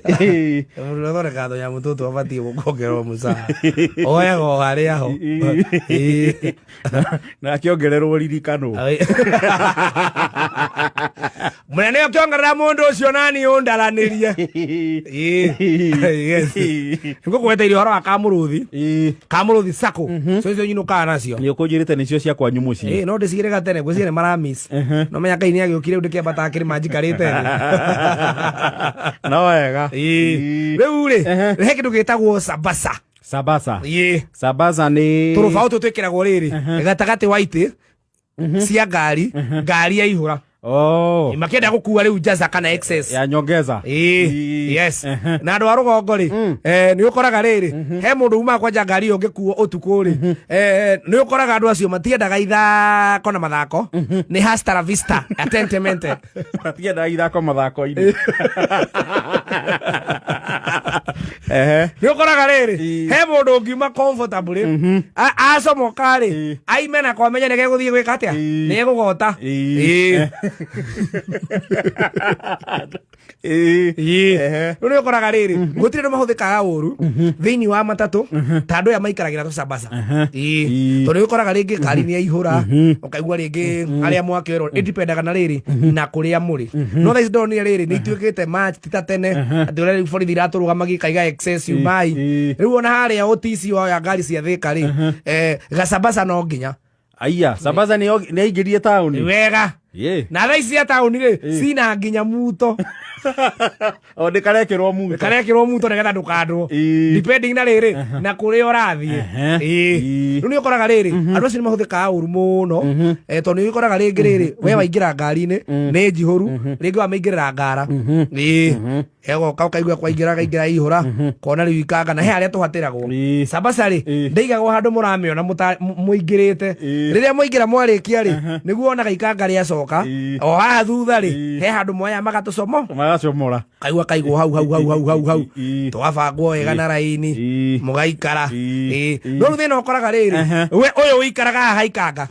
Mũndũ ũrĩa ũthondekaga tũnyamũ tũtũ abatiĩ gũkongererwo mũcara. Oyaga o harĩa ho. Ĩĩ. Na akĩongererwo ririkano. Mũnene ũkĩongerera mũndũ ũcio nani ũndaranĩrie. Ĩĩ. Yes. Nĩngũkũgweteirie ũhoro wa kamũrũthi. Kamũrũthi sacco. Cio icio nyinũkaga nacio. Nĩ ũkũnjĩrĩte nĩcio cia kwanyu mũciĩ. Ĩĩ no ndĩcigĩre gatene ngwĩciria nĩ maramis. No menya Ngai nĩ agĩũkire rĩu ndĩkĩambataga kĩrĩma njikarĩte thĩ. No wega. Ĩĩ. Rĩu rĩ, he kĩndũ gĩtagwo sabasa. Sabasa. Ĩĩ. Sabasa nĩ Tũrũbaũ tũtũ twĩkĩragwo rĩrĩ gatagatĩ wa itĩ cia ngari, ngari yaihũra. Oh. Makĩenda gũkua rĩu jaza kana excess. Ya nyongeza. Ĩĩ, Ĩĩ. yes. Na andũ a rũgongo rĩ, nĩ ũkoraga rĩrĩ, he mũndũ umaga kwanja ngari ĩyo ũngĩkuo ũtukũ rĩ, nĩ ũkoraga andũ acio matiendaga ithako na mathako, nĩ hasta la vista, atentemente. Matiendaga ithako mathako-inĩ. Ehe. Nĩ ũkoraga rĩrĩ, Ĩĩ. he mũndũ ũngiuma comfortably, acomoka rĩ, Ĩĩ. aime na kwamenya nĩ gegũthiĩ gwĩka atĩa, Ĩĩ. nĩ egũgota. Ĩĩ. Ĩĩ. Ĩĩ. Ĩĩ. Ehe. Rĩu nĩ ũkoraga rĩrĩ gũtirĩ andũ mahũthĩkaga ũru thĩinĩ wa matatũ ta andũ aya maikaragĩra tũcabaca. Ĩĩ. Ĩĩ. Tondũ nĩ ũkoraga rĩngĩ ngari nĩ yaihũra ũkaigua rĩngĩ arĩa mwakĩoerwo ĩdipendaga na rĩrĩ na kũrĩa mũrĩ no thaa ici ndonire rĩrĩ nĩ ituĩkĩte match ti ta tene atĩ ũrĩa rĩu borithi iratũrũgamagia ikaiga excess umai. Ĩĩ. Rĩu ona harĩa OTC waya ngari cia Thĩka rĩ, gacabaca no nginya. Aiya, Sambaza nĩ nĩ aingĩrie taũni. Wega. Ĩ. Na thaa ici cia taũni rĩ, cina nginya muto. O nĩ karekĩrwo muto. Karekĩrwo muto nĩgetha ndũkandwo. Ĩ. Depending na rĩrĩ, na kũrĩa ũrathiĩ. Ĩ. Ĩ. Rĩu nĩ ũkoraga rĩrĩ, andũ acio nĩ mahũthĩkaga ũru mũno. Tondũ nĩ ũkoraga rĩngĩ rĩrĩ, we waingĩra ngari-inĩ, nĩ njihũru, rĩngĩ wamĩingĩrĩra ngara. Ĩ. Egoka ũkaigua kwaingĩra kaingĩra ihũra kona rĩu ikanga na he harĩa tũhatĩragwo. Ĩĩ. Sambaca rĩ, Ĩĩ. ndĩigagwo handũ mũramĩona mũingĩrĩte. Ĩĩ. Rĩrĩa mwaingĩra mwarĩkia rĩ, nĩguo wonaga ikanga rĩacoka. Ĩĩ. O haha thutha rĩ, Ĩĩ. he handũ moya magatũcomo. Magacomora. Kaigua kaigwo hau hau hau hau hau hau. Ĩĩ. Tũgabangwo wega na raini. Ĩĩ. Mũgaikara. Ĩĩ. Ĩĩ. Ĩĩ. No rĩu thĩna ũkoraga rĩrĩ, we ũyũ ũikaraga haha ikanga.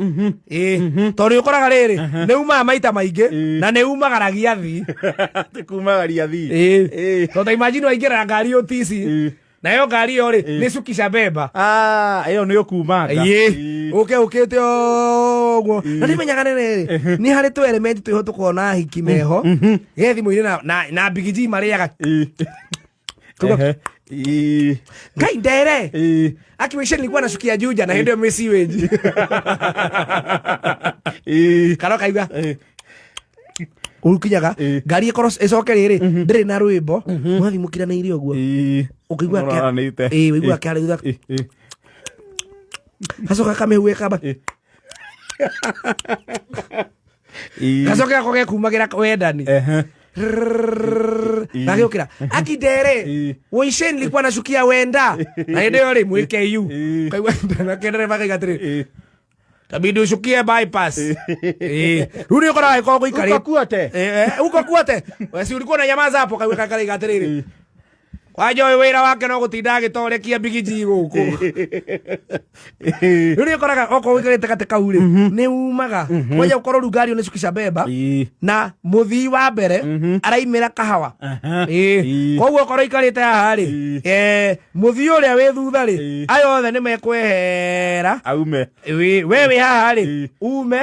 Ĩĩ. Tondũ ũkoraga rĩrĩ, nĩ umaga maita maingĩ Ĩĩ. na nĩ umagaragia thi. Ti kumagaria thi. Ĩĩ. Ĩĩ. Tondũ imagine waingĩra ngari ũtici. Ĩĩ. Nayo ngari ĩyo rĩ, nĩ cukisha beba. Ah, ĩyo nĩ ũkumanga. Ĩĩ. Ũke ũkĩte ũguo. Na ndimenyaga nĩ rĩrĩ, nĩ harĩ tũ element twĩho tũkona hiki meho. Ge thimũ-inĩ na bigiji marĩaga. Ĩĩ. Tuga- Ehe. Ĩĩ. Ngai ndere. Ĩĩ. Akiwisha nilikuwa nashukia Juja na hĩndĩ ĩyo mĩ sewage. Ĩĩ. Kana ũkaigua Ĩĩ. ũkinyaga Ĩĩ. ngari ĩkorwo ĩcoke rĩrĩ ndĩrĩ na rwĩmbo mwathiĩ mũkiranĩirie ũguo. Ĩĩ. Ũkaigua Mũroranĩte. Ĩĩ, ũigua kĩarĩ thutha. Ĩĩ. Ĩĩ. Gacoka kamĩhuhe kamba. Ĩĩ. Gacoke gako gekumagĩra wendani. Ehe. Gagĩũkĩra akindere Ĩĩ. woice nilikuwa nashukia wenda na hĩndĩ ĩyo rĩ mwĩke yu Ĩĩ. kaigua nakendereba kaiga atĩrĩ Ĩĩ. tabidi ushukie bypass. Ĩĩ. Rĩu nĩ ũkoraga gĩkorwo gũikarĩte. Uko kuote. Uko kuote. We si ulikuwa unanyamaza hapo kaigua kakaraiga atĩrĩrĩ kwanja ũyũ wĩra wake no gũtinda agĩtorekia bigiji gũkũ. Rĩu nĩ ũkoraga okorwo ũikarĩte gatĩ kau rĩ, nĩ umaga kwanja ũkorwo rĩu ngari ĩyo nĩ cukisha beba Ĩĩ. na mũthii wa mbere araimĩra kahawa. Aha. Ĩĩ. Ĩĩ. Koguo okorwo ikarĩte haha rĩ, Ĩĩ. mũthii ũrĩa wĩ thutha rĩ, Ĩĩ. aya othe nĩ mekwehera. Aume. We wĩ haha rĩ, Ĩĩ. ume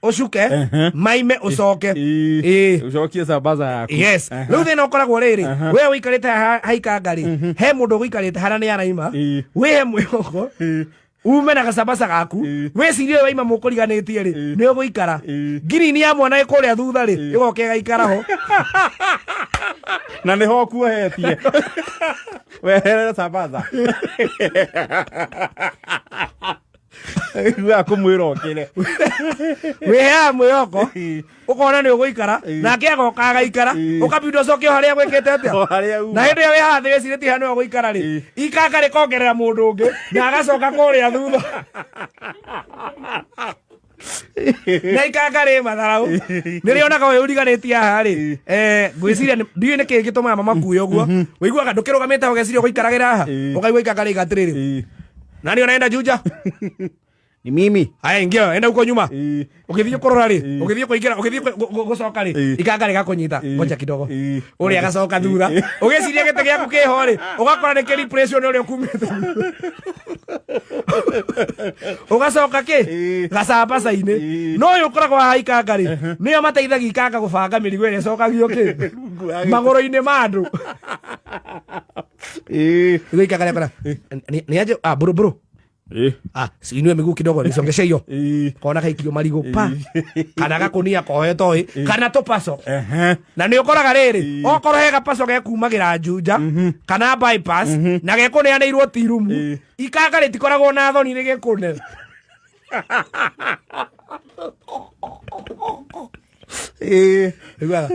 ũcuke maime ũcoke. Ĩĩ. Ĩĩ. Ũcokie sambaza yaku. Yes. Aha. Rĩu thĩna ũkoragwo rĩrĩ, we ũikarĩte haha haikanga rĩ, he mũndũ ũgũikarĩte harĩa nĩ araima, Ĩĩ. wĩhe mwĩhoko Ĩĩ. ume na gacabaca gaku Ĩĩ. wĩcirie ũyũ waima mũkũriganĩtie rĩ Ĩĩ. nĩ ũgũikara. Ĩĩ. Ngirini ya mwana ĩ kũrĩa thutha rĩ, ĩgoka ĩgaikara ho. Na nĩho ũkuohetie. Weherere sambaza. Iguaga kũmwĩra okĩre. Wĩheaga mwĩhoko ũkona nĩ ũgũikara Ĩĩ. nake agoka agaikara Ĩĩ. ũkabinda ũcoke o harĩa gwĩkĩte atĩa O harĩa uma. na hĩndĩ ĩyo wĩ haha thĩ wĩcirĩtie harĩa nĩwe ũgũikara rĩ, Ĩĩ. ikanga rĩkongerera mũndũ ũngĩ na agacoka kũrĩa thutha na ikanga rĩ matharaũ nĩ rĩonaga ũyũ ũriganĩtie haha rĩ, ngwĩciria ndiũĩ nĩ kĩĩ gĩtũmaga mamakue ũguo ũiguaga ndũkĩrũgamĩte hau ũgeciria ũgũikaragĩra haha Ĩĩ. ũkaigua ikanga rĩiga atĩrĩrĩ Ĩĩ. nani unaenda Juja? Ni mimi. Haya, ingia, enda huko nyuma. Ĩĩ. Ũgĩthiĩ kũrora rĩ, Ĩĩ. ũgĩthiĩ kũingĩra, ũgĩthiĩ gũcoka rĩ, Ĩĩ. ikanga rĩgakũnyita, Ĩĩ. ngoja kidogo. Ĩĩ. Ũrĩa agacoka thutha. Ũgĩciria gĩtĩ gĩaku kĩho rĩ, ũgakora nĩ kĩreplace nĩ ũrĩa ũkumĩte. Ũgacoka kĩ? Ĩĩ. Gacambaca-inĩ. Ĩĩ. No ũyũ ũkoragwo haha ikanga rĩ, nĩo mateithagia ikanga gũbanga mĩrigo ĩrĩa ĩcokagio kĩ? Rungu wa gĩtĩ. Magũrũ-inĩ ma andũ. Ĩĩ. Rĩu ikanga rĩakora, ni aje, ah, bro, bro. Ĩĩ. Ah, siinue miguu kidogo nisongeshe hiyo. Ĩĩ. Kona kaikio marigũ pa. Kana gakunia kohetwo ĩ, kana tũpaco. Ehe. Na nĩ ũkoraga rĩrĩ, okorwo he gapaco gekumagĩra Juja kana bypass na gekũneanĩirwo tirumu, Ĩĩ. ikanga rĩtikoragwo na thoni nĩ gĩkũne. Ĩĩ. Ũiguaga?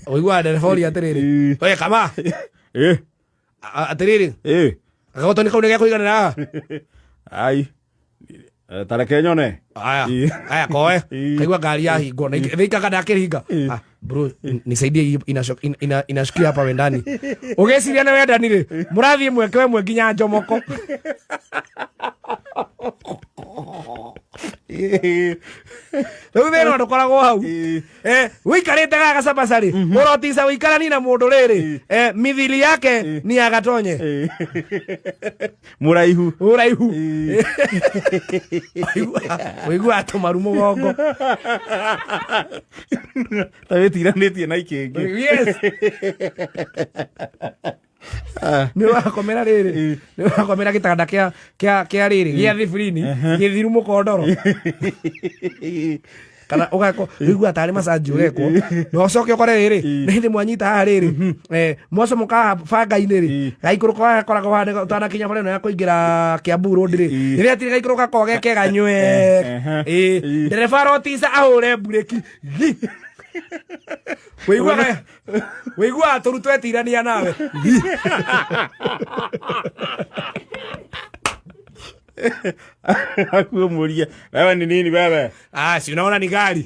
Ũiguaga ndereba ũria atĩrĩrĩ, Ĩĩ. we kama, Ĩĩ. atĩrĩrĩ, Ĩĩ. gagotoni kau nĩ gekũiganĩra haha? Ai. Ta reke nyone. Aya, Ĩĩ. aya koe. Ĩĩ. Kaigua ngari yahingwo na ithika ndakĩringa. Ah, bro, nisaidie hii inashukia hapa wendani. Ũgĩciria nĩ wendani rĩ, mũrathiĩ mweke ĩmwe nginya Njomoko. Ĩĩ. Rĩu thĩna ndũkoragwo hau. Ĩĩ. Wĩikarĩte gaka gacabaca rĩ, ũrotica wĩikarani na mũndũ rĩrĩ, mithili yake ni agatonye. Ĩĩ. Mũraihu. Ũraihu. Ĩĩ. Ũiguaga tũmaru mũgongo. Ta wĩtiranĩtie na ikĩngĩ. Yes. Nĩ ũrakomera rĩrĩ, nĩ ũrakomera gĩtanda kĩa rĩrĩ, gĩa thibirini, gĩthiru mũkondoro. Kana ũgako ũiguaga tarĩ macanji ũrekwo na ũcoke ũkore rĩrĩ nĩ hĩndĩ mwanyita haha rĩrĩ, mwacomoka haha banga-inĩ rĩ, gaikũrũko haha gakoragwo haha ũtanakinya bara ĩno ya kũingĩra Kiambu Road rĩ, rĩrĩa tirĩ gaikũrũka gakoragwo ge kega nywee. Ehe. Ndereba arotica ahũre mburĩki gi. Wĩiguaga tũru twetirania nawe. Akuo mũrie wewe ni nini wewe? Ah, si unaona ni gari.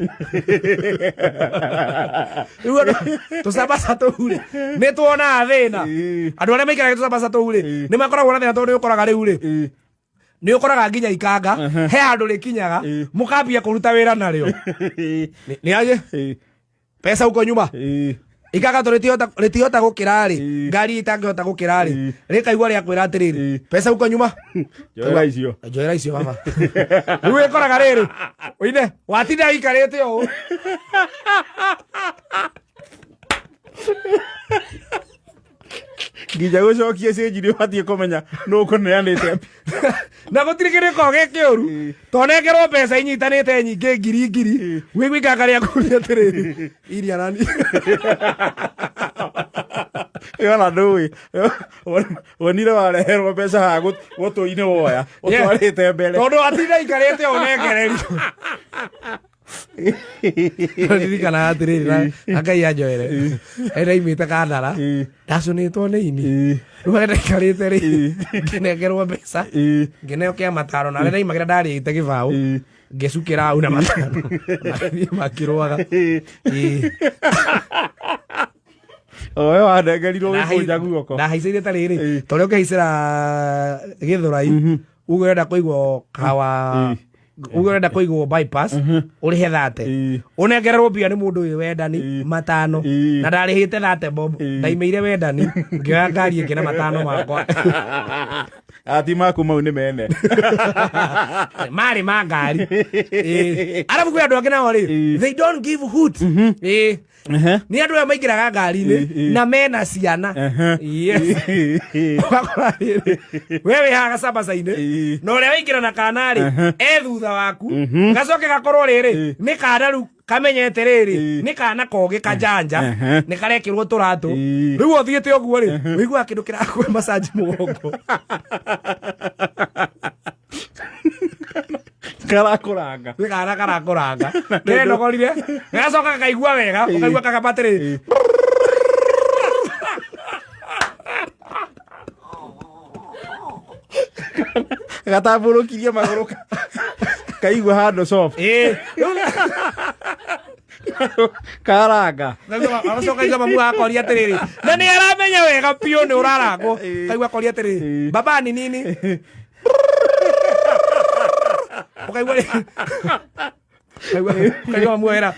Rĩu andũ tũcabaca tũu rĩ, nĩ tuonaga thĩna. Ĩĩ. Andũ arĩa maikaraga tũcabaca tũu rĩ, nĩ makoragwo na thĩna tondũ nĩ ũkoraga rĩu rĩ, Ĩĩ. nĩ ũkoraga nginya ikanga, he handũ rĩkinyaga, Ĩĩ. mũkambia kũruta wĩra narĩo. Nĩ aje? Ĩĩ. Pesa huko nyuma. Ĩĩ. Ikanga to rĩtihota gũkĩra rĩ, Ĩĩ. ngari itangĩhota gũkĩra rĩ, Ĩĩ. rĩkaigua rĩa kwĩra atĩrĩrĩ, Ĩĩ. pesa huko nyuma. Njoera icio. Njoera icio baba. Rĩu ĩkoraga rĩrĩ, ũine, watinda ũikarĩte ũũ. Nginya gũcokia cĩnji nĩ ũbatiĩ kũmenya nũ ũkũneanĩte. Na gũtirĩ kĩndũ gĩkoragwo gĩ kĩũru tonengerwo mbeca inyitanĩte nyingĩ ngiri ngiri, wĩigua ikanga rĩa kũria atĩrĩrĩ, iria nani. Yona ndũĩ. Wonire wareherwo mbeca haha gũtũ-inĩ woya ũtwarĩte mbere. Tondũ watinda ikarĩte ũũ nengererio. Ndirikanaga atĩrĩrĩ, na Ngai anjoere, ndaimĩte Kandara, ndacũnĩtwo nĩ ini. Rĩu harĩa ndaikarĩte rĩ, ngĩnengerwo mbeca, ngĩneo kĩa matano, na harĩa ndaimagĩra ndarĩte gĩbaũ, ngĩcukĩra hau na matano, magĩthiĩ makĩrũaga. Ĩĩ. Owe wanengerirwo gĩkũnja guoko. Ndahaicĩire ta rĩrĩ, Ĩĩ. ta ũrĩa ũngĩhaicĩra Gĩthũrai, uge ũrenda kũigwo kawa, uge ũrenda kũigwo bypass, ũrĩhe 30. Ĩĩ. Ũnengererwo mbia nĩ mũndũ ũyũ wendani Ĩĩ. matano, Ĩĩ. na ndarĩhĩte 30 bob, Ĩĩ. ndaimĩire wendani ngĩoya ngari ĩngĩ na matano makwa. Ati maku mau nĩ mene. Marĩ ma ngari. Ĩĩ. Arabu kwĩ andũ angĩ nao rĩ, Ĩĩ. they don't give hoot. Ĩĩ. Nĩ andũ aya maingĩraga ngari-inĩ Ĩĩ. na mena ciana. Yes. Ũgakora rĩrĩ, we wĩ haha gacabaca-inĩ Ĩĩ. na ũrĩa waingĩra na kana rĩ e thutha waku, gacoke gakorwo rĩrĩ nĩ kana rĩu kamenyete rĩrĩ Ĩĩ. nĩ kana kogĩ kajanja nĩ karekĩrwo tũratũ. Ĩĩ. Rĩu ũthiĩte ũguo rĩ, ũiguaga kĩndũ kĩrakũhe macanji mũgongo. Karakũranga. Nĩ kana karakũranga kenogorire, gagacoka gakaigua wega, ũkaigua kagamba atĩrĩrĩ, Gatambũrũkirie magũrũ kaigua handũ soft. Ĩĩ. Karanga. Agacoka iga mamu akoria atĩrĩrĩ, na nĩ aramenya wega biũ nĩ ũrarangwo, Ĩĩ. kaigua akoria atĩrĩrĩ, Ĩĩ. baba ni nini? Ũkaigua ũkaigua mamu era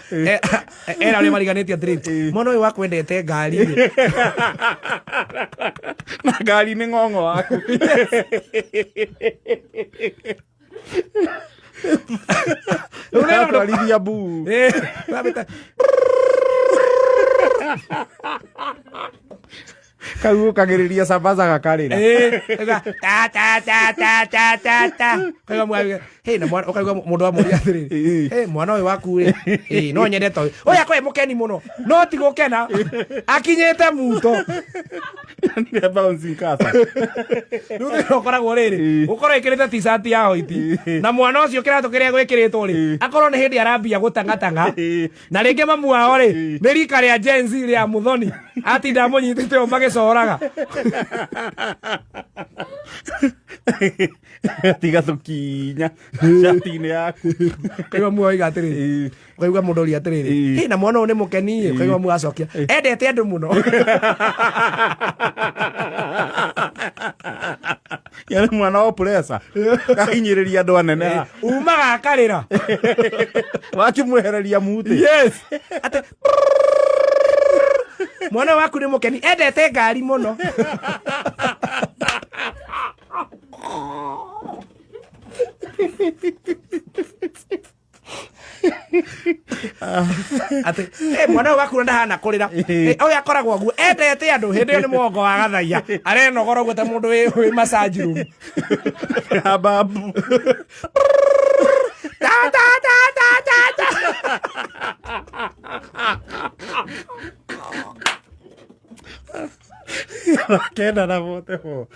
era ũrĩa mariganĩtie atĩrĩrĩ, mwana ũyũ wakwendete ngari rĩ. Na ngari nĩ ng'ong'o waku. Rĩu nĩ ũndũ- Atwarithia mbuu. Wamĩta- Kau ũkagĩrĩria sambaza gakarĩra. Ũkaigua, ta ta ta ta ta ta ta. Ũkaigua hey, na mwana ũkaigua mũndũ amũria atĩrĩrĩ, hey, mwana ũyũ waku rĩ, no nyende ta ũyũ. Ũyũ akorwo e mũkeni mũno, no ti gũkena, akinyĩte muto. Nĩ bouncing castle. Rĩu thĩna ũkoragwo rĩrĩ, ũkorwo ĩkĩrĩte t-shirt ya hoiti, na mwana ũcio kĩratũ kĩrĩa gwĩkĩrĩtwo rĩ, akorwo nĩ hĩndĩ arambia gũtang'atang'a, na rĩngĩ mamu wao rĩ, nĩ rika rĩa Gen Z rĩa Muthoni, atinda amũnyitĩte ũũ magĩcoraga. Tiga tũkinya cati-inĩ yaku. Ũkaigua muoyo oiga atĩrĩrĩ, ũkaigua mũndũ oria atĩrĩrĩ, "Hĩ, na mwana ũyũ nĩ mũkeni ĩ?" Ũkaigua mũndũ acokia, endete andũ mũno. Yarĩ mwana wa pressure. Kahinyĩrĩria andũ anene haha. Umaga akarĩra. Wakĩmwehereria mutĩ. Yes. Atĩ mwana ũyũ waku nĩ mũkeni, endete ngari mũno. Atĩ mwana ũyũ waku ndahana kũrĩra. Ũyũ akoragwo ũguo, endete andũ. Hĩndĩ ĩyo nĩ mũgongo wa gathaiya, arenogora ũguo ta mũndũ wĩ massage room. Ya babu. Ta ta ta ta ta ta. Kenda na bote bo.